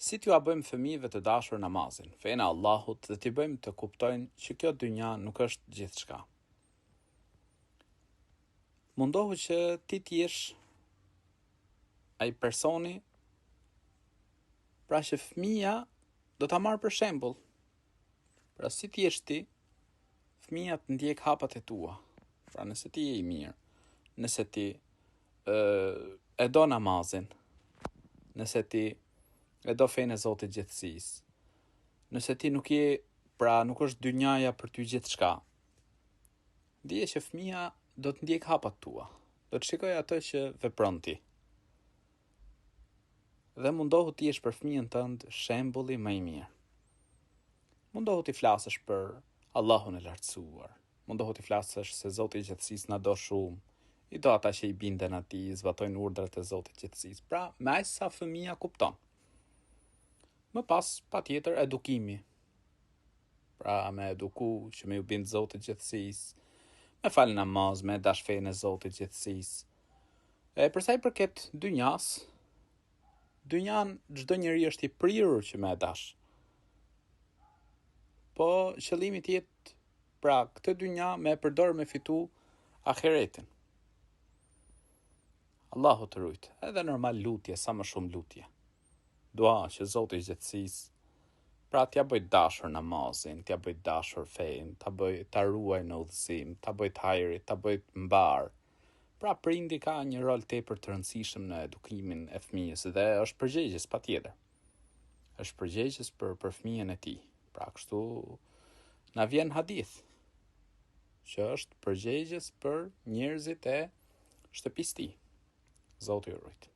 Si t'jua bëjmë fëmijëve të dashur namazin, fenë e Allahut dhe t'i bëjmë të kuptojnë që kjo dynja nuk është gjithçka. Mundohu që ti të jesh ai personi pra që fëmija do ta marrë për shembull. Pra si të jesh ti, fëmija të ndjek hapat e tua. Pra nëse ti je i mirë, nëse ti ë e do namazin, nëse ti e do fenë e Zotit gjithësisë, nëse ti nuk je, pra nuk është dynjaja për ty gjithçka, dije që fëmija do të ndjek hapat tua, do të shikojë atë që vepron ti. Dhe mundohu të jesh për fëmijën tënd shembulli më i mirë. Mundohu t'i flasësh për Allahun e lartësuar. Mundohu t'i flasësh se Zoti i gjithësisë na do shumë, i do ata që i binden atij, i zbatojnë urdhrat e Zotit gjithësisë. Pra, me aq sa fëmija kupton. Më pas, patjetër, edukimi. Pra, me eduku që me ju bind Zotit gjithësisë, me fal namaz, me dash fenë e Zotit gjithësisë. E për sa i përket dynjas, dynjan çdo njeri është i prirur që me e dash. Po qëllimi të jetë pra këtë dynja me e përdor me fitu ahiretin. Allahu të rujt. Edhe normal lutje, sa më shumë lutje. Dua që Zoti i gjithësisë, pra t'ia bëj dashur namazin, t'ia bëj dashur fenë, ta bëj ta ruaj në udhëzim, ta bëj të hajrit, ta bëj të mbarë. Pra prindi ka një rol tepër të rëndësishëm në edukimin e fëmijës dhe është përgjegjës patjetër. Është përgjegjës për për fëmijën e tij. Pra kështu na vjen hadith që është përgjegjës për njerëzit e shtëpisë tij. Zoti ju rujt.